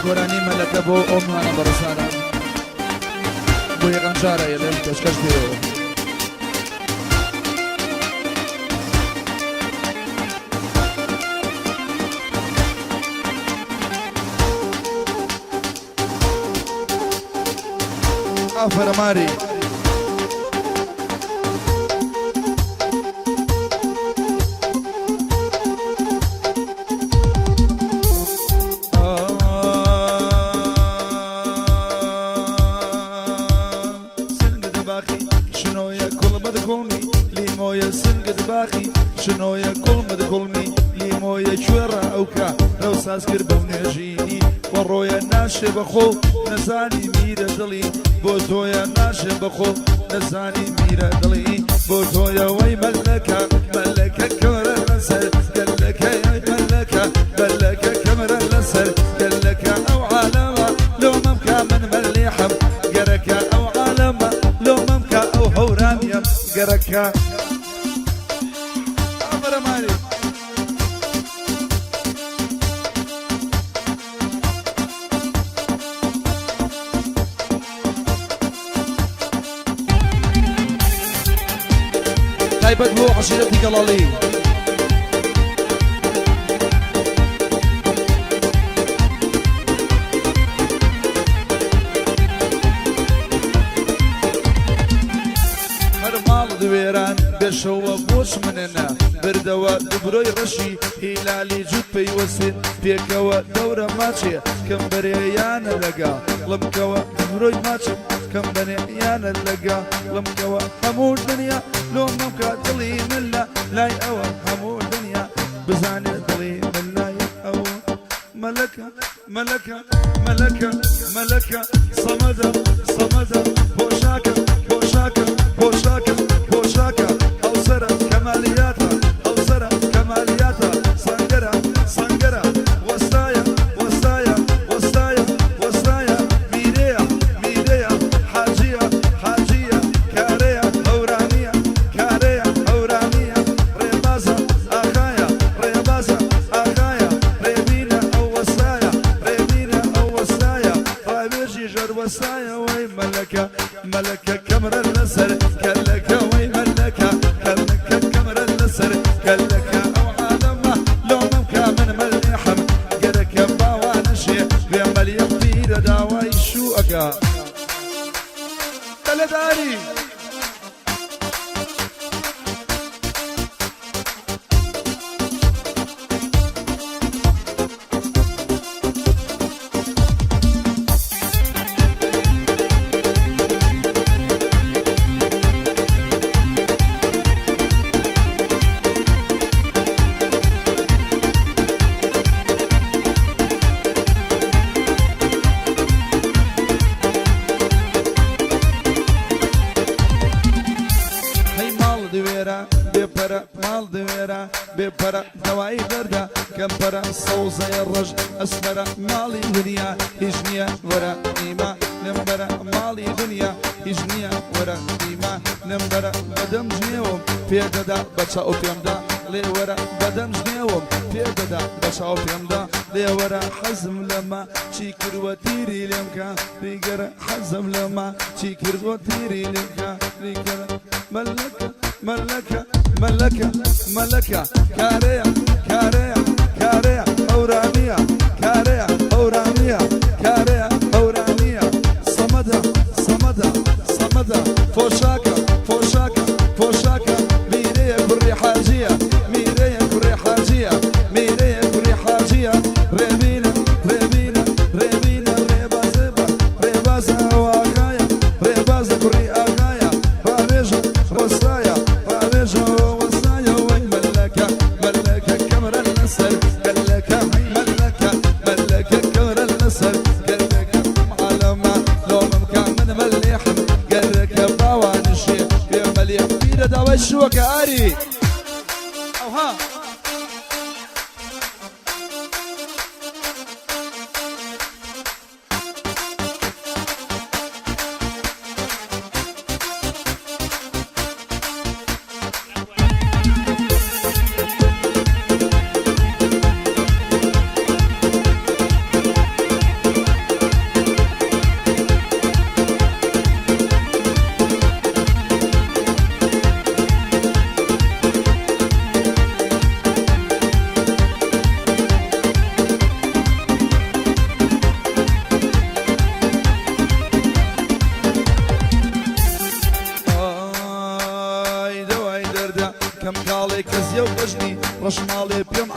گۆرانی مەلەکە بۆ ئەو میوانە بەڕێزانە بۆ یەکەم جارە یەڵێم پێشکەش بێەوە. ئافەرە ماری. سنگت باخی شنۆیە کوڵمت کوڵمی لیمۆیە سنگت باخی شنۆیە کوڵمت کوڵمی لیمۆیە کوێڕە ئەوکە رەو ساز کرد بەو نوێژینی وەڕۆیە ناشێ بەخۆ نەزانی میرە دڵی بۆ تۆیە ناشێ بەخۆ نەزانی میرە دڵی بۆ تۆیە وەی مەلەکە مەلەکە کەمەرە لەسەر گەلەکە مەلەکە مەلەکە کەمەرە لەسەر گەلەکە ئەو عالەمە لۆ مەمکە من مەلیحم گەرەکە ئەو عالەمە لۆ مەمکە ئەو هەورامیەم گەرەکە ئەمەرەمانی. تایبەت بۆ عەشیرەتی گەڵاڵی. هەر ماڵ دوێران بێشەوە بۆچ مننە بردەوە دوبرۆی ڕەشی هیلالی جووت پەیوەستێ پێکەوە دەورە ماچێ کەم بەرێیانە لەگا ڵمکەوە دوبرۆی ماچم کەم بەرێیانە لەگا ڵمکەوە هەموو دنیا لۆ مەمکە دڵی من لە لای ئەوە هەموو دنیا بزانێ دڵی من لای ئەوە مەلەکە مەلەکە مەلەکە مەلەکە سەمەدە سەمەدە پۆشاکە پۆشاکە پۆشاکە پۆشاکە هەوسەرە کەمالیاتە هەوسەرە کەمالیاتە سەنگەرە سەنگەرە وەستایە وەستایە وەستایە وەستایە میرەیە میرەیە حاجیە حاجیە کارەیە هەورامیە کارەیە هەورامیە ڕێبازە ئاغایە ڕێبازە ئاغایە ڕێبینە ئەو وەستایە ڕێبینە ئەو وەستایە ڕاوێژی ژەر وەستایە وەی مەلەکە مەلەکە کەمرە لەسەر کەلەکە وەی مەلەکە کەلەکە کەمرە لەسەر کەلەکە ئەو عالەمە لۆ مەمکە من مەلیحم گەرەکە باوانەشێ بێ مەلیح پیرە داوای شوو ئەکا بەلەداری. هەی ماڵ دوێرە بێ پەرە ماڵ دوێرە بێ پەرە دەوای دەردە کەم پەرە سەوزەیە ڕەش ئەسمەرە ماڵی دنیا هیچ نییە وەرە ئیمە لەم بەرە ماڵی دنیا هیچ نییە وەرە ئیمە لەم بەرە بەدەم جنێوم پێ دەدا بە چاو پێمدا لێ وەرە بەدەم جنێوم پێ دەدا بە چاو پێمدا لێ وەرە حەزم لەمە چی کردوە تیری لێم کە ریگەرە حەزم لەمە چی کردوە تیری لێم کە ریگەرە مەلەکە مەلەکە مەلەکە مەلەکە کارەیە کارەیە کارەیە هەورامیە کارەیە هەورامیە کارەیە هەورامیە سەمەدە سەمەدە سەمەدە پۆشاکە پۆشاکە پۆشاکە میرەیە کوڕی حاجیە میرەیە کوڕی حاجیە میرەیە کوڕی حاجیە ڕێبینە ڕێبینە ڕێبینە ڕێبازە بە ڕێبازە ئەو ئاغایە ڕێبازە کوڕی ئاغایە ڕاوێژە ڕۆستایە ڕاوێژە وەستایە وەی مەلەکە مەلەکە کەمرە لەسەر گەلەکە هەی مەلەکە.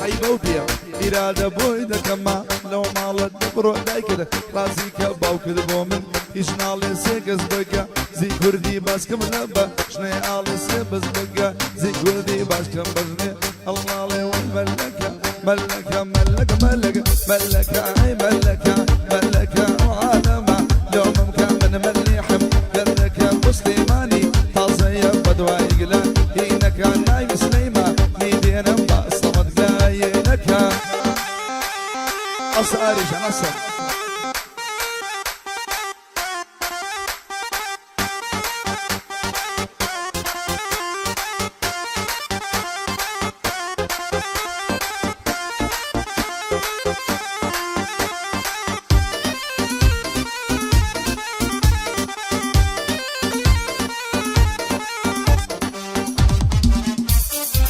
عەیبە و بێ ئیرادە بۆی دەکەمە لەو ماڵە دەبڕۆ دایکت ڕازی کە باوکت بۆ من هیچ ناڵێ سێ کەس بگە زی کوردی باسکەم لە بە ژنێ ئاڵێ سێ بەس بگە زی کوردی باسکەم بەژنێ ئەڵاڵێ وەی مەلەکە مەلەکە مەلەکە مەلەکە مەلەکە ئەی مەلەکە مەلەکە ئەو عالەمە لۆمم کە من مەلیحم گەردەکە بۆ سلێمانی تازەیە بەدوای گلە هینەکە ناوی سلەیما نیدێنم بە سەمەد گلایەنەکە ئەسە ئاریشان ئەسە.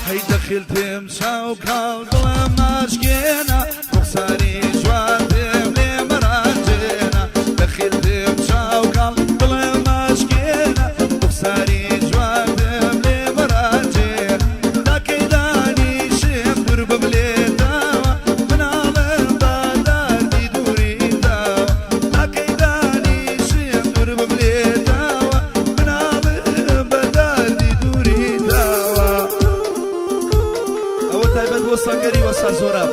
هەی دەخیل پێم چاو کاڵ دڵم ماچکێنە ڕوخساری جوان پێم لێ مەڕانجێنە دەخیل پێم چاو کاڵ دڵم ماچکێنە ڕوخساری جوان پێم لێ مەڕانجێنە تاکەی دانیشم دوور بم لێتەوە مناڵم بە دەردی دووری داوە تاکەی دانیشم دوور بم لێتەوە مناڵم بە دەردی دووری داوە. ئەوە تایبەت بۆ سەنگەری وەستا زۆراب.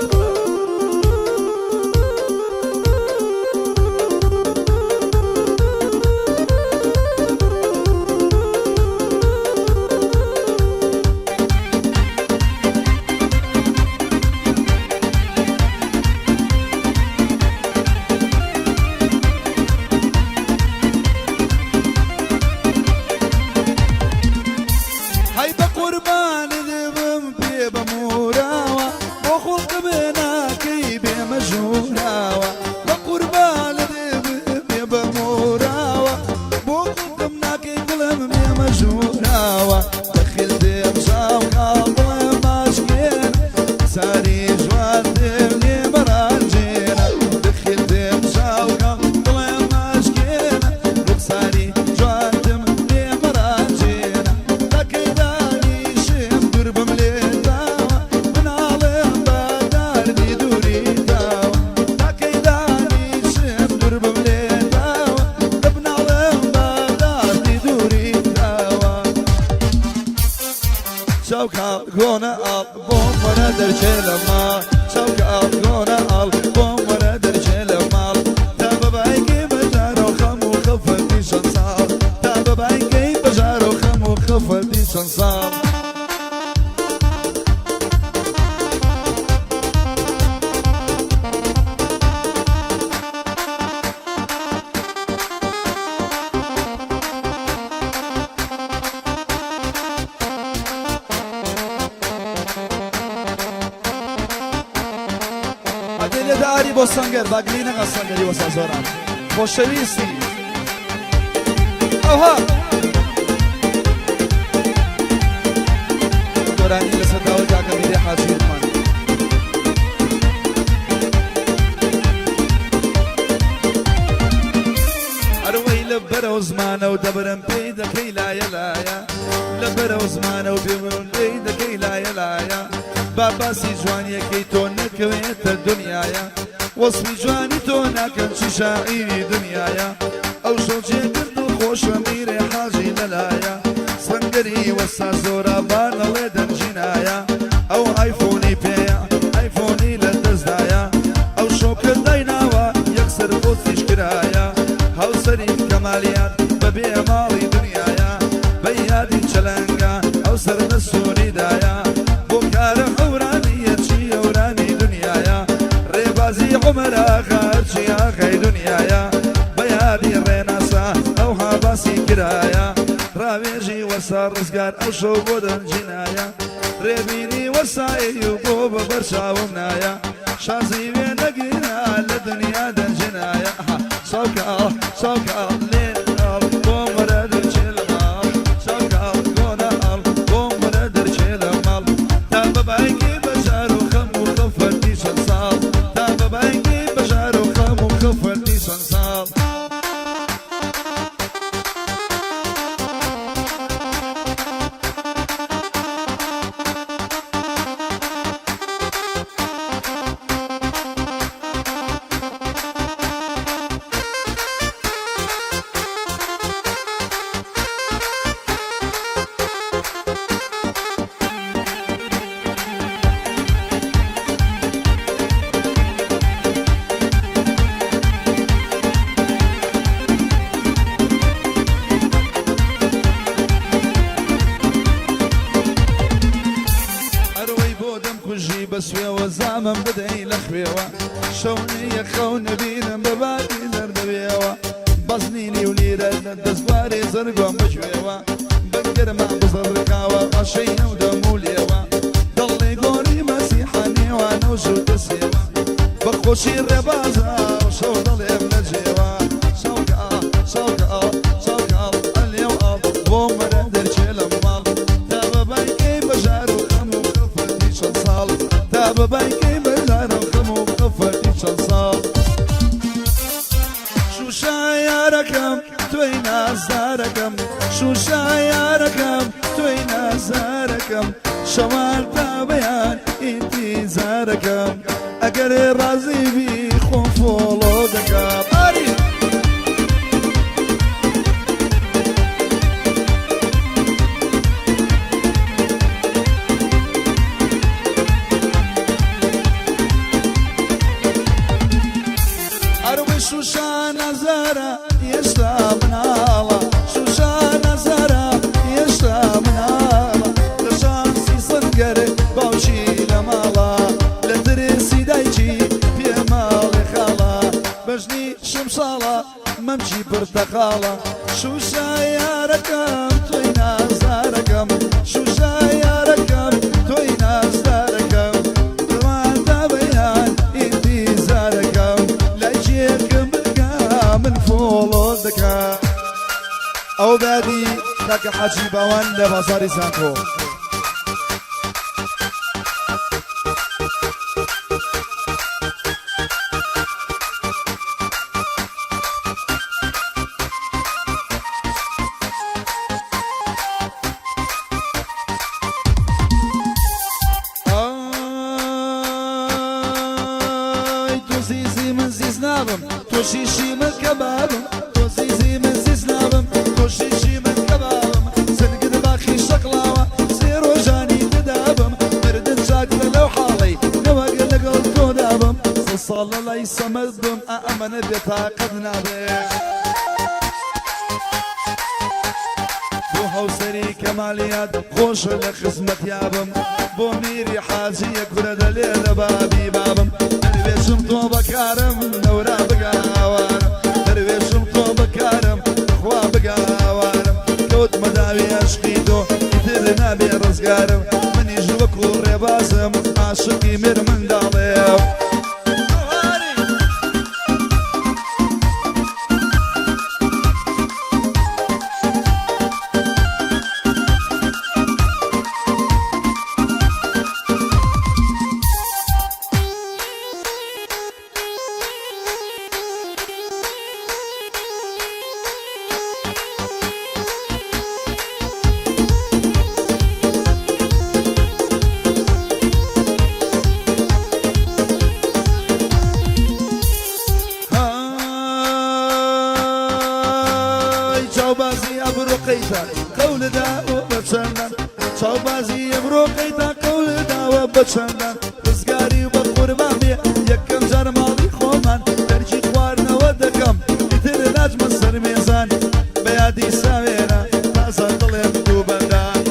هەی بە قوربانت بم پێ بە موراوە بۆ خوڵقم ناکەی بێمە ژووراوە بە قوربانت بم پێ بە موراوە بۆ خوڵقم ناکەی دڵم بێمە ژووراوە دەخیل دێم چاو کاڵ دڵم ماچکێن ساری جوان دێم لێ بەڕانجێنە دەخیل دێم چاو کاڵ دڵم ماچکێنە ڕوخساری جوانتم لێ مەڕانجێنە تاکەی دانیشم دوور بم لێتەوە مناڵم بە دەردی دووری داوە تاکەی دانیشم دوور بم لێتەوە دە بناڵم بە دەردی دووری داوە. چاو کاڵ گۆنە ئاڵ بۆم وەرە دەرچێ لە ماڵ چاو کاڵ گۆنە ئاڵ بۆم وەرە دەرچێ لە ماڵ تا بە بایکەی بەژارۆ خەم و خەفەتی چەند ساڵ تا بە بایکەی بەژارۆ خەم و خەفەتی چەند ساڵ. ئەدێ لێدە ئاری بۆ سەنگەر با گلی نەگا سەنگەری وەسا زۆران خۆشەویستی ئەوها گۆرانی لەسەر داوای کاکە میرێ حاجی وتمان. ئەروەی لە بەرەو زمانە و دەبرم پێی دەکەی لایە لایە لە بەرەو زمانە و بێمرم پێی دەکەی لایە لایە با باسی جوانیەکەی تۆ نەکەوێتە دنیایە وەسفی جوانی تۆ ناکەن چی شاعیری دنیایە ئەو شەو جێگرت و خۆشە میرێ حاجی لەلایە سەنگەری وەستا زۆرابان ئەڵێ دەنجینایە ئەو ئایفۆنی پێیە ئایفۆنی لە دەستدایە ئەو شۆکە دایناوە یەکسەر پۆستیش کرایە هاوسەری کەمالیان بەبێ ماڵی دنیایە بە یادی چەلەنگە ئەو سەر دەستوری دایە بۆ کارە هەورامیە چی هەورامی دنیایە ڕێبازی عومەر ئاغا هەرچی ئاغای دنیایە بە یادی ڕێناسا ئەوها باسی کرایە ڕاوێژی وەستا ڕزگار ئەو شەو بۆ دەنجینایە ڕێبینی وەسایی و بۆ بە بەرچاوم نایە شازی وێنەگرا لە دنیا دەنجینایە چاوکاڵ چاوکاڵ لێ ئاڵ بۆم وەرە دەرچێ لە ماڵ چاوکاڵ گۆنە ئاڵ بۆم وەرە دەرچێ لە ماڵ تا بە بایکی بەژار و خەم و خەفەتی چەند ساڵ تا بە بایکی بەژار و خەم و خەفەتی چەند ساڵ. دەمم بدەی لە خوێوە شەو نییە خەو نەبینم بە بادی زەردەوێوە بەزنی نیو لیرە لە دەستوارێ زەرگۆم بگوێوە بە گەرما بزەڕکاوە قەشەی ئەو دەم و لێوە دڵێ گۆری مەسیحە نێوانە و ژوو دەسێوە بە خۆشی ڕێبازە شەو دەڵێم نەجێوە شەوکە شەوکە شەوکە ئەلێو ئاڵ بۆ مەرە دەرچێ لە ماڵ تا بە بایکەی بەژار و خەم و خەفەتی چەند ساڵ تا بە بایکەی بەژار و خەم و خەفەتی چەند ساڵ شوشە یارەکەم تۆی نازدارەکەم شوشە یارەکەم تۆی نازدارەکەم شەوان تا بەیان ئینتیزارەکەم ئەگەر ڕازی بی خۆم follow دەکەم ئاری. ئەروی شوشانە زارە ئێستا مناڵە شوشانە زارە ئێستا مناڵە لە شانسی سنگەر باوکی لە ماڵە لە درێسی دایکی پێ ماڵێ خاڵە بەژنی شمشاڵە مەمکی پرتەقاڵە شوشە یارەکەم تۆی نازدارەکەم شوشە یارەکەم تۆی نازدارەکەم تا بەیان ئینتیزارەکەم لایکێکم بکە من follow دەکەم. ئەو بادی کاکە حاجی باوان لە بازاری زانکۆ. ئای تۆ زیزی من زیز نابم تۆ شیشی من کەبابم تۆ زیزی من زیز نابم تۆ شیشی من کەبابم سنگت باخی شەقڵاوە سێ ڕۆژانی تدابم مردن چاکترە لەو حاڵەی نەوەک لەگەڵ تۆ دابم سێ ساڵ لە لای سەمەد بم ئا ئەمەنە بێتاقەت نابێ. بۆ هاوسەری کەمالیات خۆشە لە خزمەتیابم بۆ میری حاجیە کورە دەلێ لە بابی بابم دەروێشم تۆ بەکارم نەورا بگاوارم دەروێشم تۆ بەکارم خوا بگاوارم کەوتمە داوی عەشقی تۆ ئیتر نابێ ڕزگارم منیش وەکو ڕێبازم عاشقی مێرمنداڵێم. های چاوبازی ئەبرۆ قەیتان قەول داوە بە چەندان چاوبازی ئەمرۆ قەیتان قەول داوە بە چەندان ڕزگاری و بە قوربان بێ یەکەم جار ماڵی خۆمان دەرکی خواردنەوە دەکەم ئیتر ناچمە سەر مێزان بە یادی ساوێنە تازە دڵێم دوو بەندان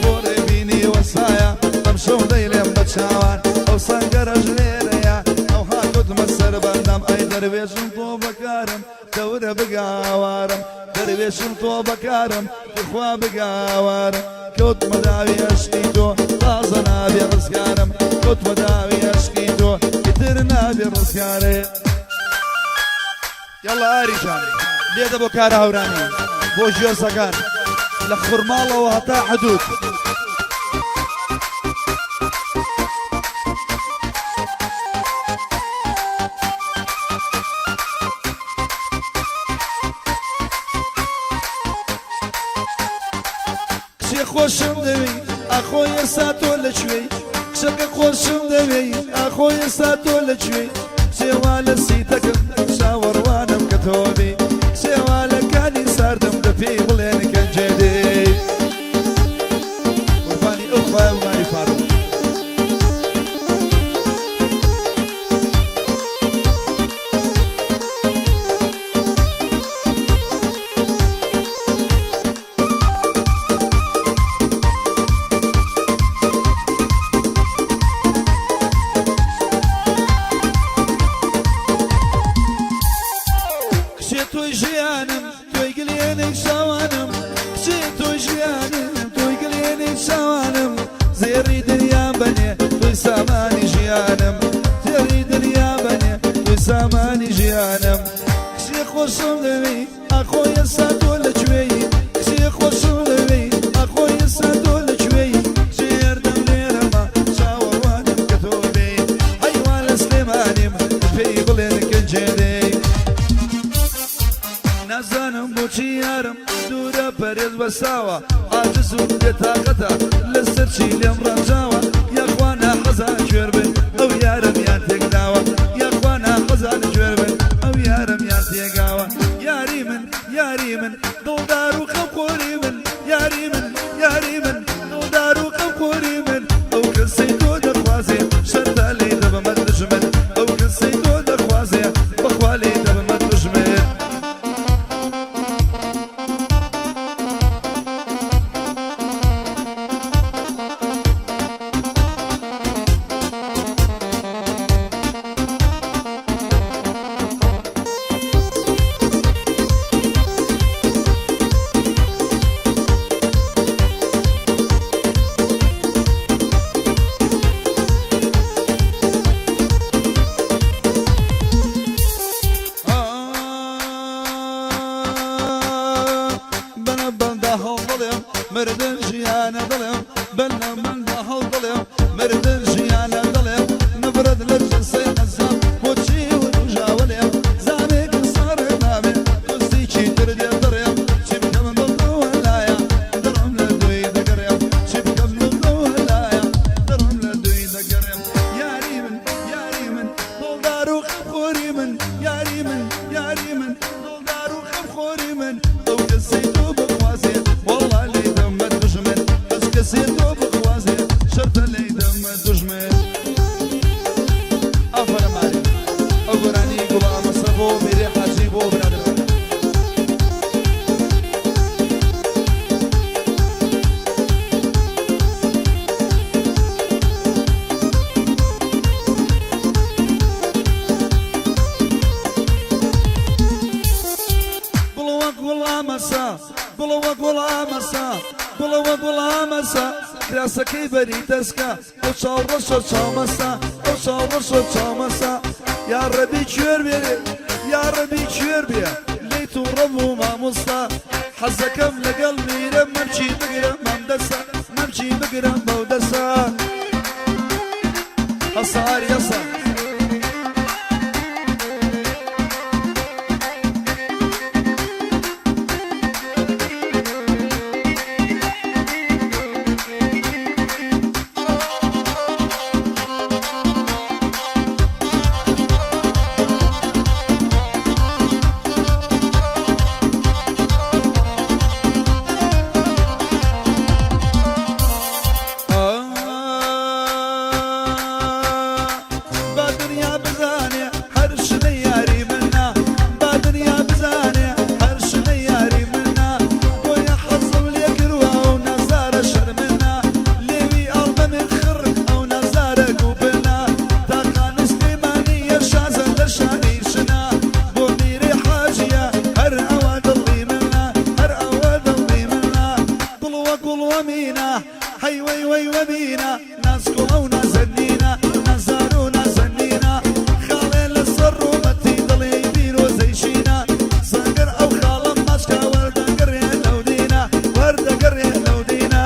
بۆ ڕێبینی وەسایە ئەمشەو دەیڵێم بە چاوان ئەو سەنگەرەش لێرەیە ئەوها کەوتمە سەر بەندام ئەی دەروێشم تۆ بەکارم دەورە بگاوارم دەروێشم تۆ بەکارم بخوا بگاوارم کەوتمە داوی عەشقی تۆ تازە نابێ ڕزگارم کەوتمە داوی عەشقی تۆ ئیتر نابێ ڕزگارێ. یەڵا ئاری جان لێدە بۆ کارە هەورامی بۆ ژێرزەکان لە خورماڵەوە هەتا حدود. کچێ خۆشم دەوێی ئاخۆ ئێستا تۆ لەکوێی کچەکە خۆشم دەوێی ئاخۆ ئێستا تۆ لەکوێی کچێ وا لە سیتەکەم چاوەڕوانم کە تۆ بی کچێ وا لە کانی ساردم دە پێی بڵێن کەنجێ دێی قوربانی ئەو خوایە بمانی فاروق. ژیانم. کچێ خۆشم دەوێی ئاخۆ ئێستا تۆ لە کوێی؟ کچێ خۆشم دەوێی ئاخۆ ئێستا تۆ لە کوێی؟ کچێ هەردەم لێرەمە چاوەڕوانم کە تۆ بێی. هەیوا لە سلێمانیم پێی بڵێن کە جێ دێی. نازانم بۆچی یارم دوورە پەرێز بەساوە، عاجز و بێتاقەتە لەسەر چی لێم ڕەنجاوە. یاخوا ناحەزان کوێر بن ئەو یارم یان تێکداوە، یاخوا ناحەزان کوێر بن ئەو یارم یان تێگاوە. یاری من یاری من دڵدار و خەمخۆری من، یاری من یاری من دڵدار و خەمخۆری من. ئەو کەسەی تۆ دەخوازێ شەرتە لێی دەبمە دوژمن، ئەو کەسەی تۆ دەخوازێ بەخوا لێی دەبمە دوژمن. بەنە بەندا هەڵدەڵێم مردن ژیانە دڵێم، بەنە بەندا هەڵدەڵێم مردن ژیانە دڵێم. نفرەت لە جنسەی عەزاب بۆچی وروژاوە لێم، زامێک ساڕێ نابێ دۆستێکی تر دێ دڕێم. چی بکەم دڵ لایە دڕم لە دوی دەگەڕێم، چی بکەم دڵ لایە دڕم لە دوی دەگەڕێم. یاری من یاری من دڵدار و خەمخۆری من، یاری من یاری من دڵدار و خەمخۆری من. ئەو کەسەی تۆ بخوازێ وەڵا لێی دەمە دوژمن، هەچ کەسێ تۆ بخوازێ شەرتە لێی دەمە دوژمن. ئافەرم ئاری، ئەو گۆرانی گوڵە ئامەسە بۆ میرێ حاجی بۆ برادەرەکە. گوڵەوە گوڵامەسا گوڵەوە گوڵامەسا گوڵەوە گوڵامەسا، کراسەکەی بەری دەسکە ئەو چاو ڕەشە چاومەسا، ئەو چاو ڕەشە چاومەسا. یا ڕەبی کوێر بێ یا ڕەبی کوێر بێ لێی تووڕە بوو مامۆستا. حەزەکەم لەگەڵ میرە مەمکی بگرم بەم دەسە، مەمکی بگرم بەو دەسە. هەسە ئاری هەسە. با دنیا بزانێ هەر شنە یاری منە، با دنیا بزانێ هەر شنە یاری منە. بۆیە حەزم لێ کردوە ئەو نازارە شەرمنە، لێوی ئاڵبەمێ خڕ ئەو نازارە گوپنە. تاقانە سلێمانیە شازە لە شانی شنە، بۆ میرێ حاجیە هەر ئەوە دڵی منە، هەر ئەوە دڵی منە. گوڵوە گوڵوە مینە هەی وەی وەی وەبینە، نازگوڵە و نازەنینە نازار و نازەنینە. خاڵێ لەسەر ڕوومەتی دڵی پیرۆزەی شینە، سەنگەر ئەو خاڵە ماچکە وەردەگەڕێ لەو دینە، وەردەگەڕێ لەو دینە.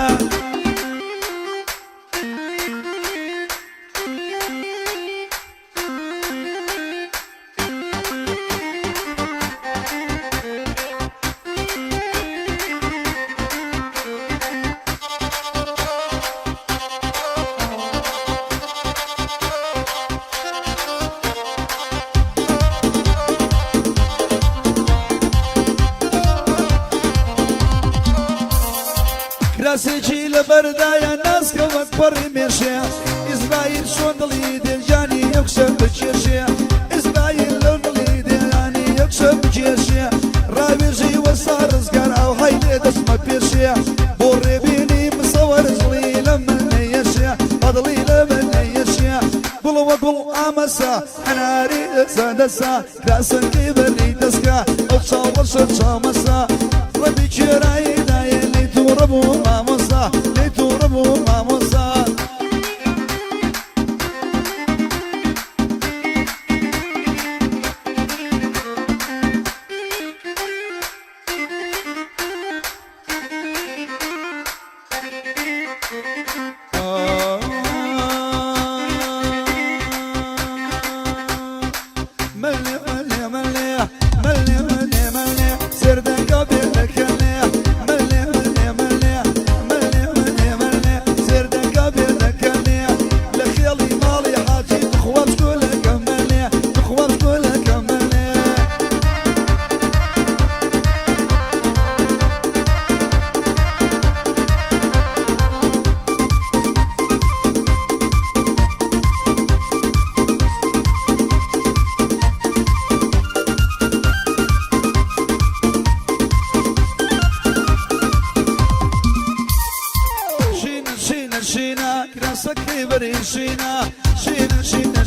کراسێکی لەبەردایە ناسکە وەک پەڕی مێشێ، ئیسرائیل چۆن دڵی دێگیانی یەک کچە بکێشێ، ئیسرائیل لەو دڵی دێیانی یەک کچە بکێشێ. ڕاوێژی وەستا ڕزگار ئەو هەی لێ دەچمە پێشێ، بۆ ڕێبینی مسەوەر دڵی لە من نەیەشێ، بەدڵی لە من نەیەشێ. گوڵەوە گوڵ ئامەسا هەناری دەسە دەسا، کراسەکەی بەری دەسکە ئەو چاو ڕەشە چاومەسا. ڕەبی کوێرایی دایە لێی تووڕە بوو مامۆستا، لێی تووڕە بوو مامۆستا.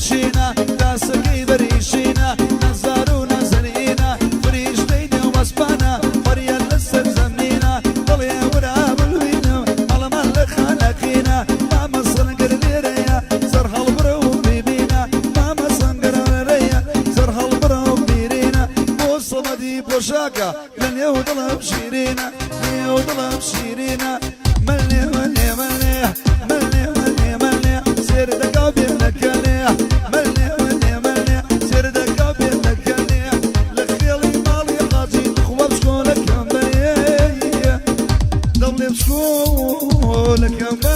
شینە، تاسەکەی بەری شینە، نازدار و نازەنینە، فریشتەی نێو ئاسمانە، فەریاد لەسەر زەمینە، دڵێ ورا بلوینم، ماڵەمان لە خانەقینە، مامە سەنگەر لێرەیە، سەر هەڵبڕە و بیبینە، مامە سەنگەر لێرەیە، سەر هەڵبڕە و بیرینە، بۆ سەمەدی پۆشاکە، لە نێو دڵم شیرینە، نێو دڵم شیرینە، مەلێ مەلێ مەلێ مەلێ مەلێ مەلێ سێر دەکا بێ نەکەلێ، مەلێ مەلێ مەلێ سێر دەکا بێ نەکەلێ، لە خێڵی ماڵی حاجی خوا بچکۆلەکەم بەرێ، دەڵێ بچکۆلەکەم.